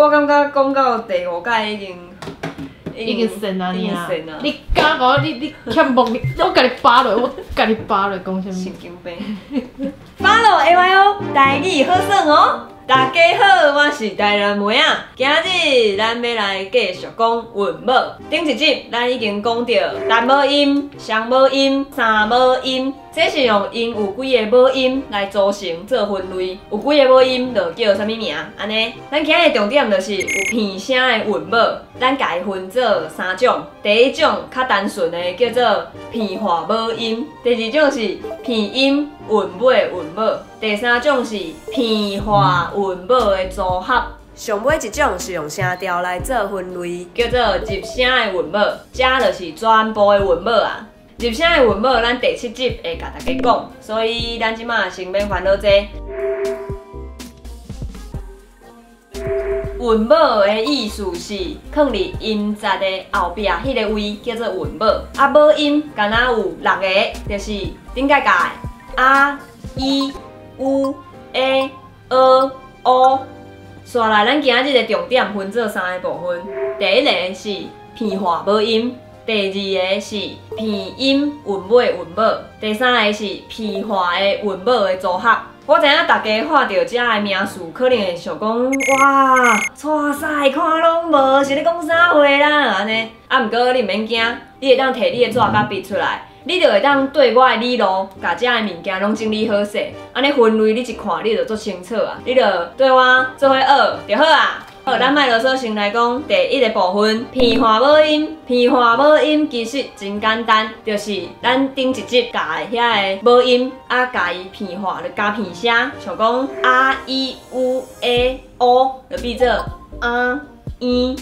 我感覺講到第五屆已經已經神啊你啊已經神啊！你敢講你你欠木你，我共你扒落，我共你扒落，講啥物？神經病。Follow AYO，台語好耍哦！大家好，我是台南妹仔。今日咱欲來繼續講韻母。頂一集咱已經講著單母音、雙母音、三母音，這是用𪜶有幾个母音來組成做分類，有幾个母音就叫啥物名？按呢，咱今日重點就是有平聲的韻母，咱共伊分做三種。第一種較單純的叫做鼻化母音，第二種是鼻音韻尾韻母，第三種是鼻化韻母的組合。上尾一種是用聲調來做分類，叫做入聲的韻母，這就是全部的韻母啊。入聲的韻母，咱第七集會共大家講，所以咱這馬先免煩惱這。韻母的意思是囥佇音節的後壁彼个位叫做韻母。啊，母音敢若有六个，就是頂擺教的 a、i、u、e、ơ、o。紲來，咱今日的重點分做三个部分。第一个是鼻化母音，第二个是鼻音韻尾韻母，第三个是鼻化的韻母的組合。我知影大家看著這个名詞，可能會想講：哇，帶賽看攏無，是咧講啥話啦？按呢，啊，毋過你毋免驚，你會當提你的紙佮筆出來，你就會當對我的理路，共這个物件攏整理好勢，按呢分類你一看你就足清楚啊！你就綴我做伙學就好啊。好，咱莫囉嗦，先來講第一个部分，鼻化母音。鼻化母音其實真簡單，就是咱頂一集教的遐个母音，啊，共伊鼻化就加鼻聲，像講 a、i、u、e、o，就變做 a、i、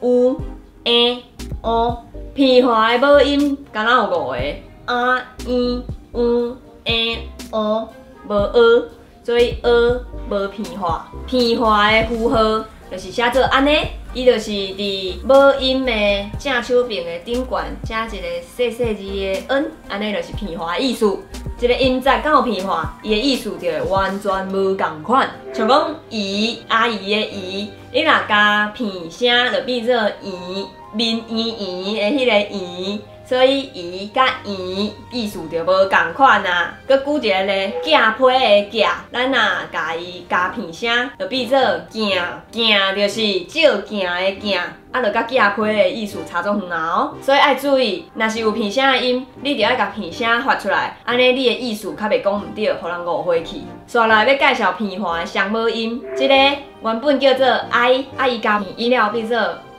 u、e、o。鼻化的母音敢若有五个，a、i、u、e、o，無 ơ，所以 ơ 無鼻化。鼻化的符號就是寫做按呢，伊就是佇母音的正手爿的頂懸寫一个細細字的 n，按呢就是鼻化的意思。一个音節敢有鼻化，伊的意思就會完全無仝款。像講姨，阿姨的姨，你若加鼻聲就變做圓，面圓圓的彼个圓，所以姨佮圓意思就無仝款啊。閣舉一个例，寄批的寄，咱若共伊加鼻聲，就變做鏡，鏡就是照鏡的鏡，啊，就佮寄批的意思差足遠啊哦。所以愛注意，若是有鼻聲的音，你著愛共鼻聲發出來，按呢你的意思較袂講毋著，予人誤會去。紲來欲介紹鼻化的雙母音，這个原本叫做 i，啊伊加鼻音了變做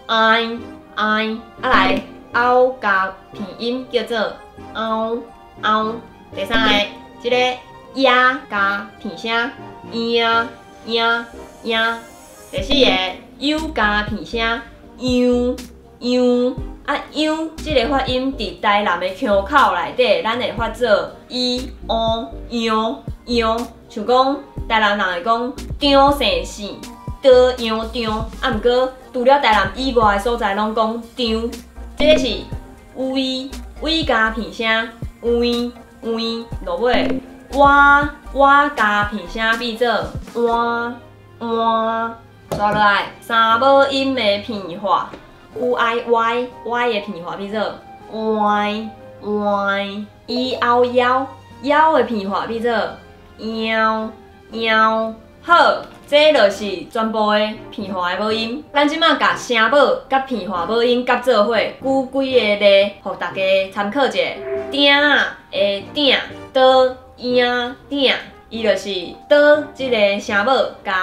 i i，啊來 ao 加鼻音叫做 ao ao。第三个，這个 ya 加鼻聲 ya ya ya。第四个 u 加鼻聲 yu yu，啊 yu 這个發音佇台南的腔口內底，咱會發做 i o 樣樣，像講台南人會講張姓姓，倒樣張，啊毋過除了台南以外的所在攏講張。這个是 v v 加鼻聲 v v，落尾哇哇加鼻聲變做碗碗。紲落來三母音的鼻化，u i y y 的鼻化變做 y y，e o 夭夭的鼻化變做妖妖。好，這就是全部的鼻化的母音。咱這馬共聲母佮鼻化母音夾做伙，舉幾个例，予大家參考者。鼎的鼎，桌影鼎，伊就是桌這个聲母共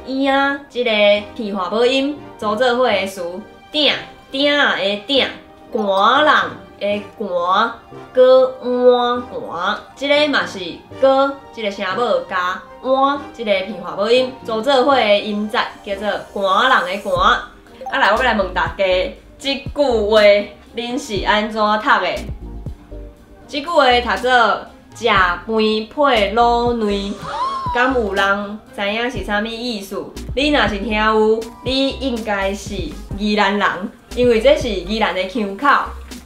影這个鼻化母音組做伙的詞。鼎鼎的鼎，寒人的寒，閣碗寒，這个嘛是閣這个聲母共碗這个鼻化母音組做伙的音節，叫做寒人的寒。啊來，我欲來問大家，這句話恁是按怎讀的？這句話讀做食飯配滷卵，敢有人知影是啥物意思？你若是聽有，你應該是宜蘭人，因為這是宜蘭的腔口，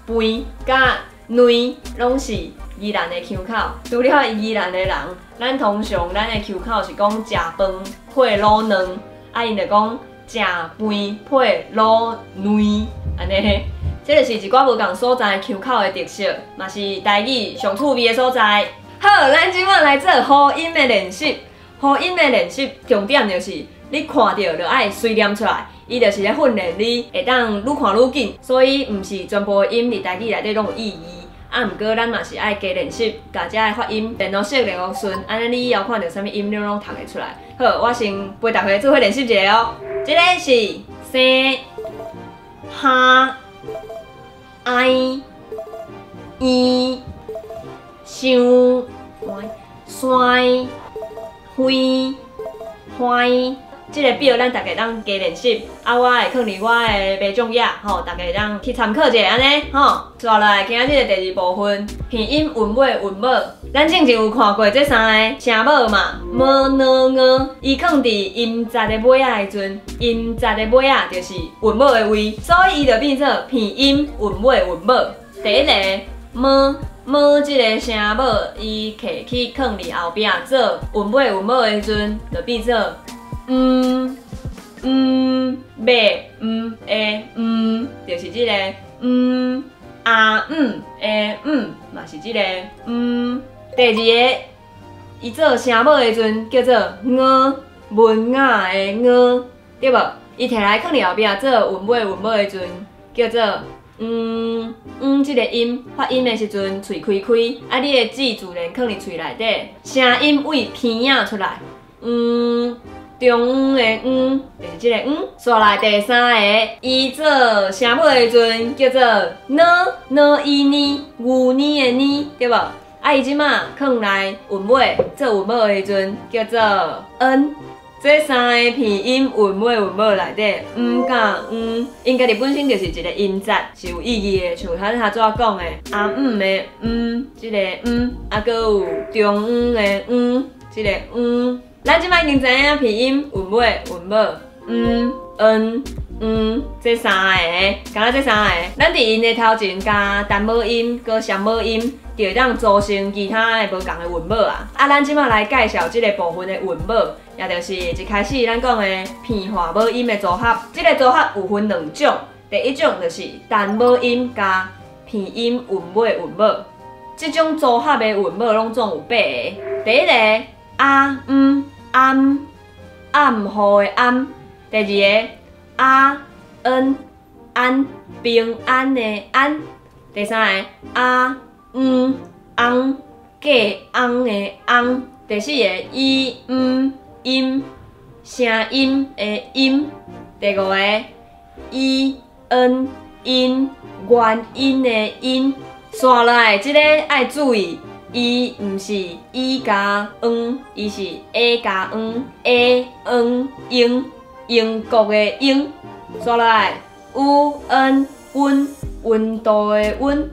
飯佮卵攏是宜蘭的腔口。除了宜蘭的人，咱通常咱的腔口是講食飯配滷卵，啊𪜶就講食食饭配滷卵，按呢。這就是一寡無仝所在腔口的特色，嘛是台語上趣味的所在。好，咱這擺來做呼音的練習。呼音的練習重點就是你看著就愛隨念出來，伊就是咧訓練你會當愈看愈緊，所以毋是全部的音佇台語內底攏有意義。啊，毋過咱嘛是愛加練習，共遮的發音練予熟，練予順，按呢你以後看著啥物音，你攏讀會出來。好，我先陪大家做伙練習一下哦。這個是生、哈、哀、圓、想、山、花、花。這个表咱逐家當加練習，啊，我會囥佇我的迷眾頁，吼，逐家當去參考一下，按呢，吼。接落來今仔日的第二部分，片音韻尾韻母，咱進前有看過這三个聲母嘛，ㄇ ㄋ ㄛ，伊囥佇音節的尾仔的時陣，音節的尾仔就是韻母的位，所以伊就變做片音韻尾韻母。第一個ㄇ ㄇ這个聲母，伊摕去囥佇後壁做韻尾韻母的時陣，就變做毋毋馬毋的毋，就是這个毋阿姆的姆，嘛是這个毋。第二个，伊做聲母的時陣叫做ㄛ，文雅的ㄛ，對無？伊摕來囥佇後壁做韻尾韻母的時陣，叫做嗯嗯，這个音發音的時陣，喙開開，啊，你的舌自然囥佇喙內底，聲音對鼻仔出來，嗯。中央的央，就是這个央。紲來第三个，伊做聲母的時陣叫做ㄋ ㄋ 伊呢牛奶的奶，對無？啊，伊這馬囥來韻尾做韻母的時陣叫做 N。這三个片音韻尾韻母內底，毋佮嗯，𪜶家己本身就是一个音節，是有意義的。像咱頭拄仔講的，阿姆的姆，這个毋，啊，閣有中央的央，這个嗯。咱這擺已經知影片音韻尾韻母，毋、N、嗯，這三个，敢若這三个，咱佇𪜶的頭前加單母音，閣雙母音，就會當組成其他的無仝的韻母啊。啊，咱這擺來介紹這个部分的韻母，也就是一開始咱講的鼻化母音的組合。這个組合有分兩種，第一種就是單母音加鼻音韻尾韻母，這種組合的韻母攏總有八个。第一个啊、毋、暗暗號的暗，第二个阿恩安平安的安，第三个阿毋翁嫁翁的翁，第四个伊毋音聲音的音，第五個伊恩因原因的因。紲來這个愛注意。伊毋是伊加嗯，伊是 a 加嗯，a 嗯英英國的英。紲來 u 恩溫溫度的溫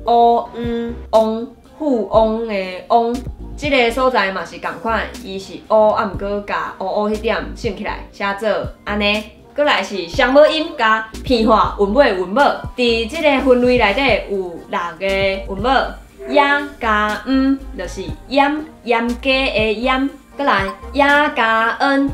，o 嗯翁富翁的翁。這个所在嘛是仝款，伊是 o 啊，毋過共烏烏彼點省起來，寫做按呢。閣來是雙母音加鼻化韻尾韻母，佇這个分類內底有六个韻母。亞加毋就是嚴，嚴格的嚴。閣來亞加恩，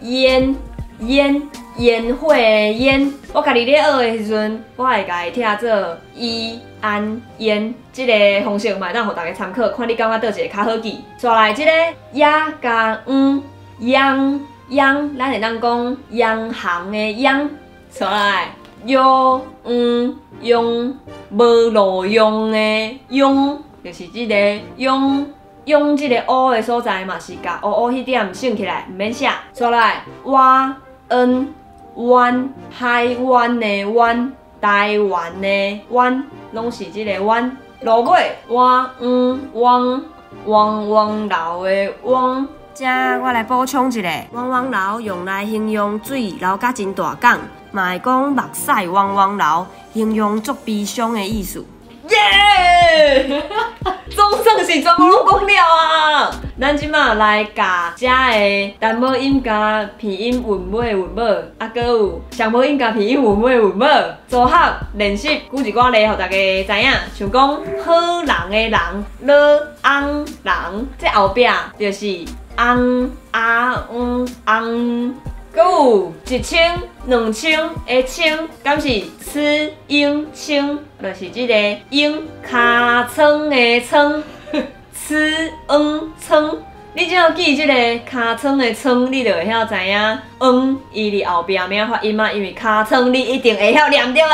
煙煙煙火的煙。我家己咧學的時陣，我會共伊拆做伊安煙，這个方式嘛會當予大家參考，看你感覺佗一个較好記。紲來這个亞加毋，央央，咱會當講央行的央。紲來有毋用。無路用的用，就是這个用用這个烏的所在嘛，是共烏烏彼點省起來，毋免寫。紲來蛙恩灣海灣的灣，台灣的灣，攏是這个灣。落尾蛙嗯汪汪汪樓的汪。遮我來補充一下，汪汪流用來形容水流甲真大港，嘛會講目屎汪汪流，形容足悲傷的意思。耶！總算是全部攏講了啊！咱這馬來共遮的單母音佮鼻音韻尾韻母，啊，閣有雙母音佮鼻音韻尾韻母組合練習，舉一寡例，予大家知影。像講好人的人，老翁人，這後壁就是翁阿翁翁。閣有一千、两千的千，敢是此英清，就是這个英尻川的川，此翁川。你只要記這个尻川的川，你就會曉知影翁伊佇後壁欲按怎發音啊，因為尻川你一定會曉念對無？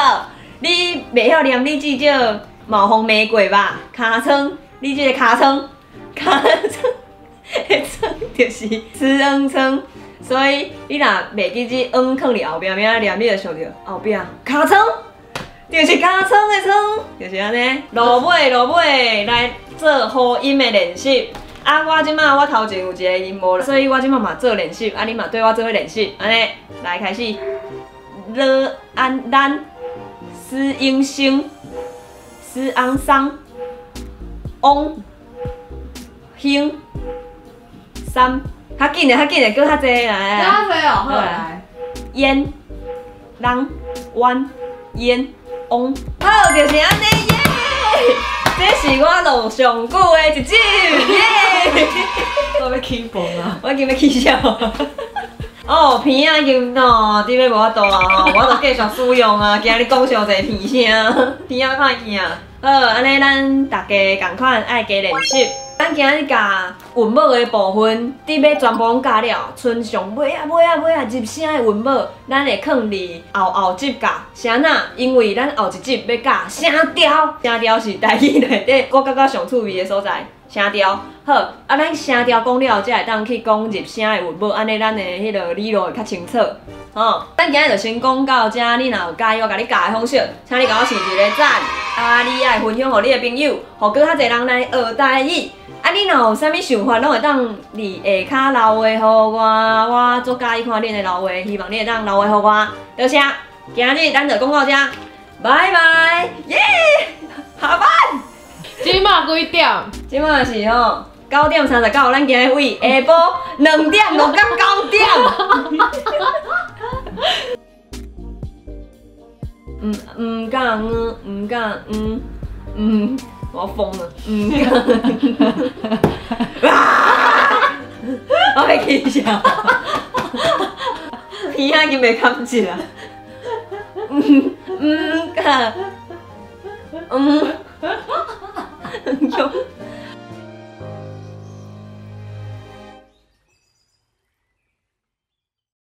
你袂曉念，你至少嘛有予罵過吧？尻川，你這个尻川，尻川的川就是此翁川。所以你若袂記這翁囥佇後壁欲按怎念，你就想著後壁尻川，就是尻川的川，就是按呢。落尾落尾來做呼音的練習。啊，我這馬我頭前有一个音無，所以我這馬嘛做練習，啊，你嘛綴我做伙練習，按呢來開始。了安咱斯英星斯昂桑翁兴三。較緊的，較緊的，閣較濟來。較濟哦，好來。煙、人、彎、煙、翁，好，就是按呢耶！這是我錄上久的一集耶！我欲起崩啊！我已經欲起痟。哦，鼻仔已經哦，伫欲無法度啊吼，我就繼續使用啊，驚你講傷濟鼻聲，鼻仔歹去啊。好，按呢咱逐家仝款愛加練習。咱今日教韻母的部分，伫欲全部攏教了，賰上尾仔尾仔尾仔入聲的韻母，咱會囥佇後後集教。啥那？因為咱後一集欲教聲調，聲調是台語內底我感覺上趣味的所在。聲調好，啊，咱聲調講了，才會當去講入聲的韻母，按呢咱的彼个理路會較清楚。吼，咱今日就先講到遮，你若有佮意我共你教的方式，請你共我按一个讚，啊，你愛分享予你的朋友，予閣較濟人來學台語。啊，你若有啥物想法，攏會當佇下跤留話予我，我足佮意看恁的留話，希望你會當留話予我。多謝，今日咱就講到遮，拜拜，耶，下班。這馬幾點？這馬是吼9點39，咱今日對下晡2點錄到9點。毋毋敢嗯，毋敢嗯嗯，我瘋了，毋敢。啊！我欲起痟，鼻仔已經袂堪接啊。毋毋敢，嗯。用。